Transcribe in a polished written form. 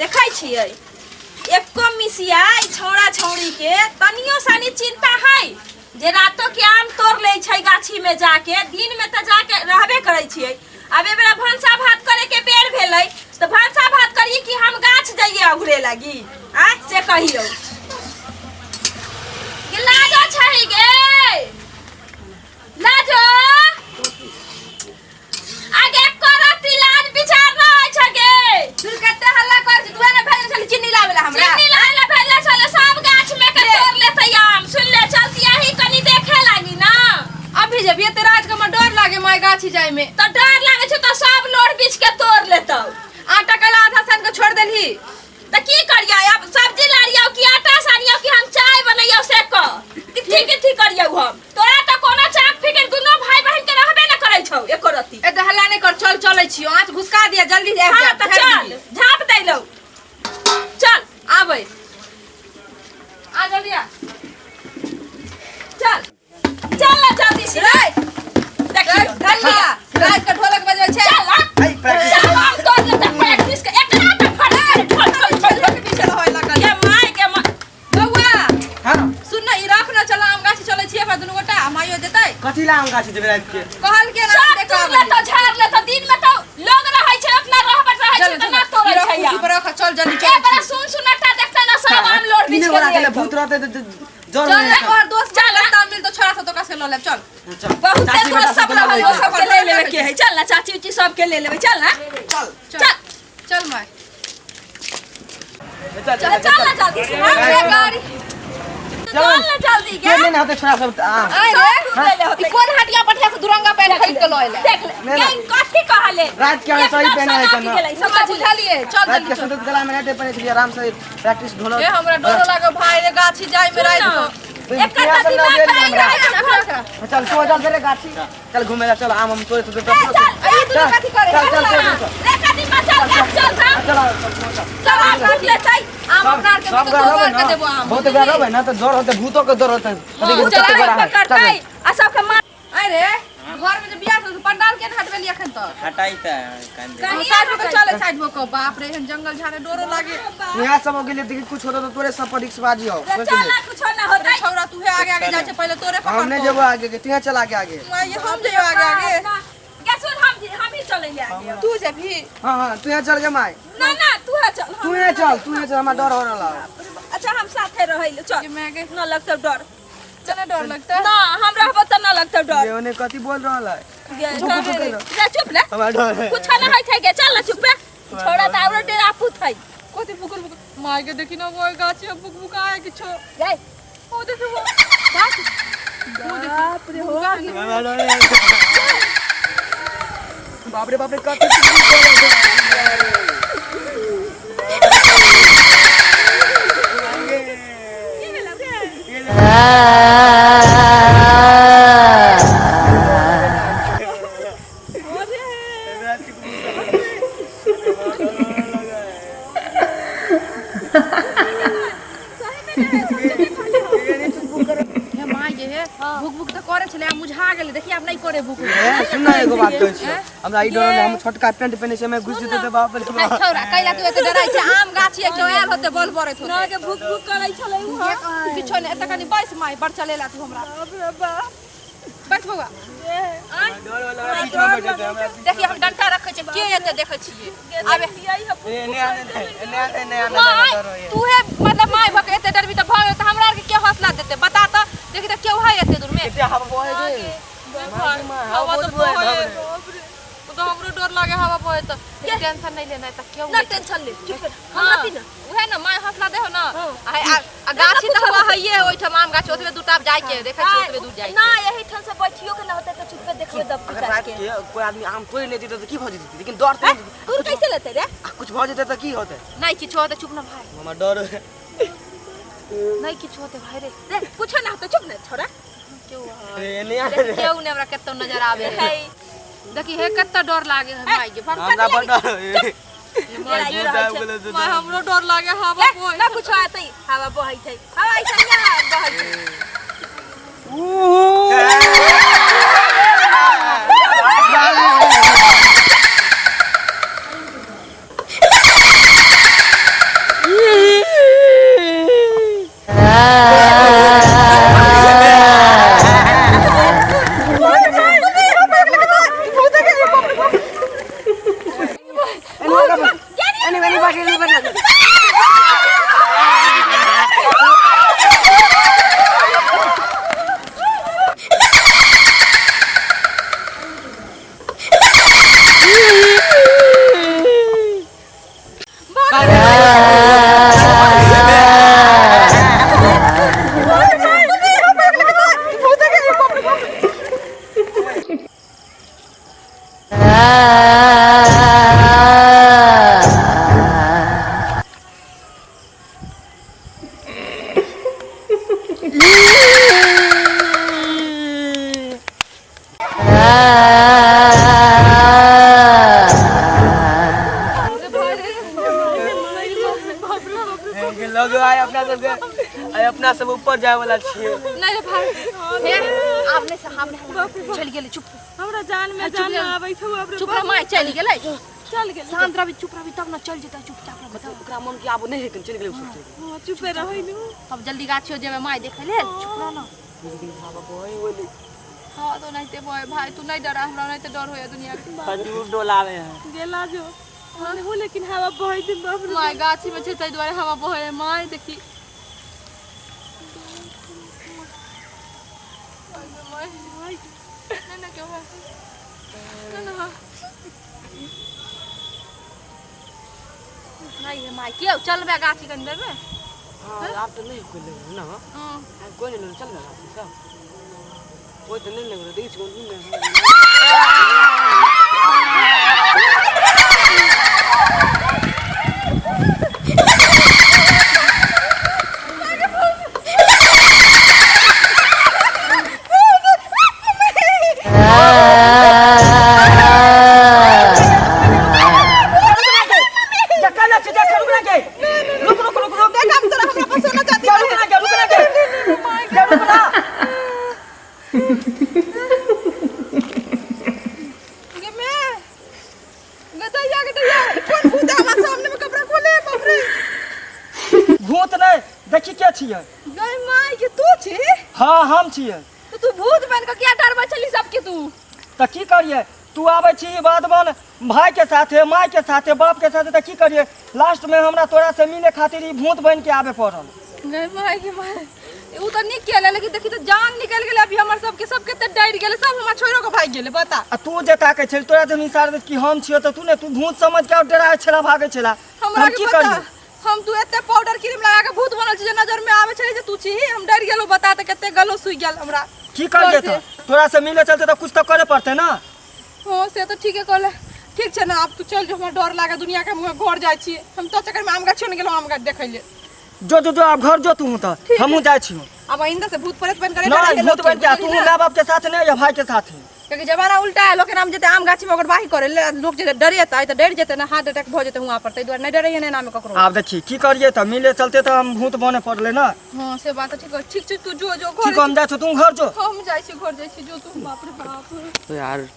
देखै छियै एको मिसिया ई छौड़ा छौड़ी के तनियो सानी चिंता है जे रातो के आम तोड़ लै छै गाछी में जाके दिन में तऽ जाके रहबे करै छियै आब ए बेरा भनसा भात करे के बेर भेलै तऽ भनसा भात करिए कि हम गाछ जइए अघुरे लागी आ से कहियौ कि लाजो छै गे लाजो आगे करत इलाज विचार न होइ छ गे तू कते हल्ला कर छी तू ने भेजल छली चीनी लावे ला हमरा चीनी लावे ला भेजले छले सब गाछ में के तोड़ लेतै आम सुन ले चलती ही कनी देखे लागी ना अभी जब ये तेरा आज के हमरा डर लागे माय गाछी जाय में तो डर लागे छै तो सब लोढ़ बीछ के तोड़ लेतौ आटा कला आधा सान के छोड़ देलही त की करियै अब सब्जी लारियौ कि आटा सानियौ कि हम चाय बनैयौ से कह किथी किथी करियौ हम तोरा त कोनो चाक फिकिर दुनो भाई बहन के रहबे न करै छौ एको रत्ती ए त हल्ला नहीं कर चल चलै छियो आँच घुसका दिया जल्दी आबि हाँ जा त चल झाँप दैलौ चल आबै आ जल्दी आ चल चल ना जल्दी से रे देखियो धनिया रात के ढोलक बजबै छै चल आ। है प्रैक्टिस चल हम तोड़ लेते प्रैक्टिस के एकरा त फड़ फड़ फड़ फड़ ढोलक पीछे रहै लगल ये माय के माय बौआ हां सुन न ई रख न चल आम गाछी चलै छियै अपना दुनू गोटा आ माइयो जेतै कथी ला आम गाछी जेबै राति के कहल के ना सब देखा तोड़ ले तो झाड़ ले तो दिन में तो लोग रहै छै अपना रहबट रहै छै चल तऽ ना तोड़ै छै कुर्सी पर रख चल जल्दी ए चल बड़ा सुन सुनटा देखते ना सब आम लोड़ बीच तीने के गोरा ले के अइतौ। भूत रहते तऽ जर चल नहीं एक और दोस्त चल, चल मिल तो छोरा सब तो से ल लेब चल चल बहुते चाची दोस्त बेटा सब सबके रहल लऽ ओ लेबै। सबके ले लेबे के है चल ना चाची उची सबके ले लेबे चल ना चल चल चल माय चल चल चल ना जल्दी से हाँ, रे गाड़ी चल ना जल्दी के के लेने होते छोरा सब आम आय रे ले ले होते ई कोन हटिया पटिया से दुरंगा पैंट खरीद के लऽ एलै देख ले नहीं, गैंग कथी कहले रात के हम सही पहने है एकदम कना। गेलै सब समझ बुझलिए चल रात के जल्दी चल सुतत गला में नहीं पहने छलियै आराम से प्रैक्टिस ढोलक ए हमरा डरो लागे भाई रे गाछी जाय में रात को एकर प्यास तऽ ना दिमाग भेल खराब हमरा। रहै छै। चल तू चल रे गाछी चल घूमे ला चल आम हम तोड़े तो ए, चल ई दुनू कथी करे चल चल चल चल रे कदीमा चल गाछ चल चल चल चल चल सब आम टूट लेतै आम अपना आर के सब तो गोरा गोबर रहबै के ना देबो आम बहुत गोरा रहबै ना तऽ डर होतै भूतो के डर होतै कथी के चल कते गोरा है पकड़तै आ सबके मार अरे घर में जे बियाह छल पंडाल के हटबेली अखन तक हटाई त कान दे हम साइड में चले साइड में को बाप रे एहन जंगल झाड़े डरो लागे यहाँ सब हो गेलै देखी कुछ होतो तऽ तोरे सब पर रिक्स बाजी हो रे चल ना कुछो ना होतै छौरा तू आगे आगे जाइ छै पहिले तोरे हम नहीं पकड़तो जेबो आगे के तू चल आगे आगे ये हम जइयो आगे आगे ना, गे सुन हम ही चलेंगे आगे तू जेबही हाँ हाँ तू यहाँ चल गे माय ना ना तू है चल तू यहाँ चल तू यहाँ चल हमरा डर हो रहल है अच्छा हम साथे रहै चल मैं गे न लगतौ डर चले डर लगता ना हम रहबो त न लगतौ डर ये ओने कथी बोल रहल है गे, चुप, चुप, चुप। रे चुप ले हमरा डर है कुछ ना होइ छै गे चल ना चुप रे छोड़ा त आरो डेरा पुत है कथी बुकुर बुकुर माय के देखी ना वो गाछी में बुक बुक आए किछो गे ओ देखी वो बाप रे हो हमरा डर है बाप रे बाप रे कथी बोल रहल हे माय गे हे भुक भुक तऽ करे छलै आब मुझा गेलै देखी आब नहि करे भुक भुक। ए, सुन ना एगो बात कहै छियौ हमरा ई डर रहलै हम छोटका पेंट पहिने छियै मैं घुसि जेतै तऽ बाप रे है बाप छौरा कैला तू एते डराइ छै आम गाछी है केओ आयल होते बल बरैत होते ना के भूख भूख करै छलै उ किछो नहि एतऽ कनी बैस माय बड़ चलेला तू हमरा बाप रे बाप बैस बौआ आँय डर वाला बीच में बैठे थे हमरा देखिए हम डंटा रखै छियै के एते देखै छियै आबे ए एने आने दे एने आने एने आने माय डर होइए तू हे मतलब माय भऽ के एते डरबी तऽ भऽ गेल तऽ हमरा आरके के हौसला देतै बता तऽ देखी तऽ केओ है एते दूर में कते हवा बहे गे हवा तऽ बहे ओ तऽ हमरो डर लागे हवा बहे तऽ टेंशन नहीं लेना है तऽ केओ ना टेंशन ले चुप रह हम हाँ, रहती ना उहे ना माय हौसला देहो ना आ आ गाछी तऽ हुआ हइये ओहिठाम आम गाछ ओतबे दूर आब जाइके देखै छियै ओतबे दूर जाइके ना यही ठाम से बैठियो के ना होते तऽ चुप्पे देखबे दब अगर रात के के कोई आदमी आम तोड़ि लेती तऽ की भऽ जेतै लेकिन डर तऽ दूर कैसे लेते रे आ कुछ भऽ जेतै तऽ की होतै नहीं किछो होतै चुप ना भाई हमरा डर नहीं किछो होतै भाई रे रे कुछो ना होते चुप ना छोरा केओ रे एने आने रे केओ ने हमरा कतौ नजर आबे है देखी हे कते डर लागे है माय गे हमरा बड़ डर होइए। माय हमरो डर लागे हवा ए, ना कुछो आते हवा बहै छै हवा ऐसे ना बहै छै के लगे आइ अपना सबके, आइ अपना सब ऊपर जाय वाला छियै। नहीं रे भाई, हे आब नहीं से हम नहीं चल गेलै। चुप। हमरा जान में चुप जान रह। ना आबै छौ बाप रे। चुप रह माय, चलि गेलै। चल गेलै। शांत रहबी, चुप रहबी तब न चल जेतै। चुपचाप रहबी तब। ओकरा मन के आब नहि हेतै, चलि गेलै ओ सब चलि। हाँ, चुपे रहै नु। तब जल्दी गाछियो जेबै माय देखै लेल। चुप रह न। गेलै। हवा बहै ओले। हाँ तो नहीं बॉय भाई, तू नहीं डरा, हमरा नहीं डर होया दुनिया के। खजूर डोलावे है। गेला जो हो, लेकिन हवा बहै दिन बाप रे। माय गाछी में छै ताहि दुआरे हवा बहै है माय। देखी माय, नहीं ना क्यों है नहीं ना। नहीं है माय, क्यों चलबे गाछी के अंदर में? हाँ, आब तऽ नहि कोइ लगै ना। हाँ। आब कोइ नहि लगै, चल ना गाछी सब। कोइ तऽ नहि लगै, देखै छी कोन नहि। जा छी, जा, रुक ना के, रुक रुक रुक रुक। देख हम तोरा हमरा पसंद ना जाती। जा, रुक ना के, रुक ना के, जा, रुक ना। गे मैं गे दैया, गे दैया, कोन भूत है हमरा सामने में कपड़ा खोले? बाप रे। भूत नहि, देखी के छियै। गई माय के, तू छी? हाँ, हम छियै। तो तू भूत बन के किया डरबै छली सबके तू? तऽ की करियै? तू आबै छी बादबन भाई के साथे, माय के साथे, बाप के साथे, तऽ की करियै? लास्ट में हमरा तोरा से मिले खातिर ई भूत बन के आबे पड़ल। गई माय के माय, उ तऽ नीक केले, लेकिन देखी तऽ जान निकल गेलै अभी हमर सबके। सबके तऽ डर गेलै सब, हमरा छोड़ो के भागि गेलै, बता। आ तू जे ताकै छली, तोरा जे हम इशारा दै कि हम छियौ, तऽ तू ने तू भूत समझ के और डराबै छला, भागै छला। हमरा हम के की पता करियै? हम तू एते पाउडर क्रीम लगा के भूत बनल छी जे नजर में आवे छलै जे तू छी, हम डर गेलौ। बता तऽ कते गलो सूखि गेल हमरा। की करियै? डर से। तऽ तोरा से मिले चलते तऽ कुछ तऽ करे पड़तै ना। हाँ, से तऽ ठीके कहले। ठीक छै ने, आब तू चल जो, हमरा डर लागे दुनिया के। हम घर जाइ छी। हम तो चक्कर में आम गाछ ने गेलहुँ आम गाछ देखै ले। जो जो जो, आब घर जो तू, तऽ हमहूँ जाइ छी। आब आइंदा से भूत प्रेत बन करे नहीं, भूत बन के तू माय बाप के साथ नहीं या भाई के साथ है। क्योंकि जमाना उल्टा है। लोग के नाम जेते आम गाछी में ओगरबाही करे ले, लोग जे डरेतै तऽ डर जेतै ने, हार्ट अटैक भऽ जेतै हुआं पर। ताहि दुआरे नहि डरैए ने एनामे ककरो। आब देखी की करियै? तऽ मिले चलते तऽ हम भूत बने पड़लै ना। हाँ, से बात ठीक है। ठीक छै, तू जो जो घर। ठीक, हम जाइ छी, तू घर जो। हम जाइ छी, घर जाइ छी, जो तू। बाप रे बाप। यार।